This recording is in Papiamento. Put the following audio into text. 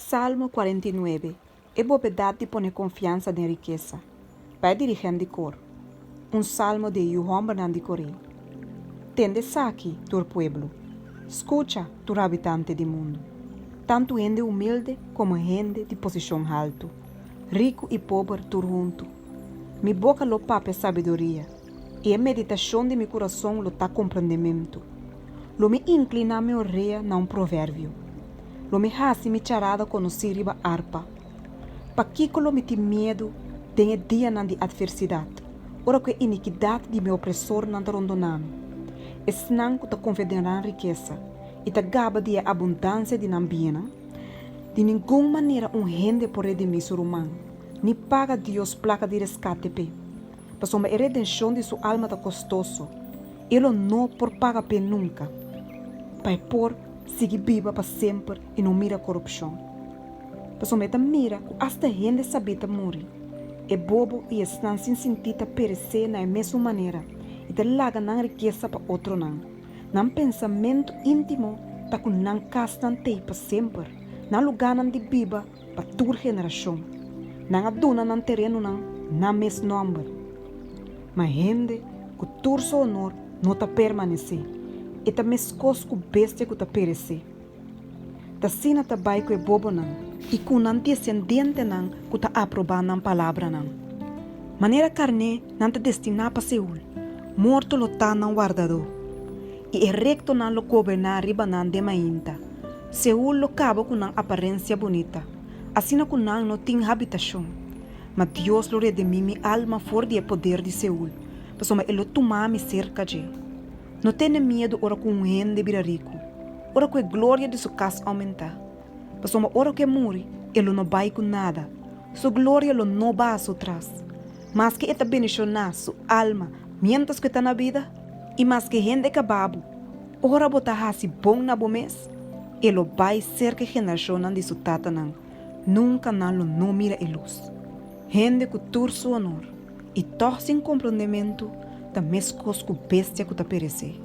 Salmo 49, E bobedat di pone konfiansa den rikesa. Pa e dirigent di kor. Un salmo di e yu hòmbernan di Koré. Tende esaki, tur pueblo. Skucha, tur habitante di mundu. Tantu hende humilde komo hende di posishon haltu, riku i pober tur huntu. Mi boka lo papia sabiduria, i e meditashon di mi kurason lo ta komprendementu. Lo mi inkliná mi orea na un proverbio. Lo mi hasi mi charada konosí riba arpa. Pakiko lo mi tin miedu den e dianan di atversidat, ora ku e inikidat di mi opresornan ta rondoná mi? Esnan ku ta konfia den nan rikesa i ta gaba di e abundansia di nan biennan? Di ningun manera un hende por redimí su ruman, ni paga Dios plaka di reskate p'e, pasobra e redenshon di su alma ta kostoso, e lo no por paga p'e nunka, pa e por sigui biba pa semper i no mira korupshon. Pasobra e ta mira ku asta hende sabí ta muri. E bobo i esnan sin sintí ta peresé na e mesun manera i ta laga nan rikesa pa otronan. Nan pensamentu íntimo ta ku nan kasnan t'ei pa semper, nan lugánan di biba pa tur generashon. Nan a duna nan terenonan nan mes nòmber. Ma hende ku tur su honor no ta permanesé, e ta meskos ku bestia ku ta peresé. Ta asina ta bai ku e bobonan i ku nan desendentenan ku ta aprobá nan palabranan. Manera karné nan ta destiná pa Seul, morto lo ta nan wardadó, i e rektonan lo goberná riba nan den mainta. Seul lo kaba ku nan aparensia bunita, asina ku nan no tin habitashon. Ma Dios lo redimí mi alma for di e poder di Seul, pasobra e lo tuma mi serka dje. No tene miedu ora ku un hende bira riku, ora ku e gloria di su kas oumentá. Pasobra ora ku e muri, e lo no bai ku nada, su gloria lo no baha su tras. Maske e ta bendishoná su alma miéntras ku e ta na bida, i maske hende kaba bo, ora bo ta hasi bon na bo mes, e lo bai serka e generashonnan di su tatanan, nunka nan lo no mira e lus. Hende ku tur su onor, i tòg sin komprondementu, ta meskos ku bestia ku ta peresé.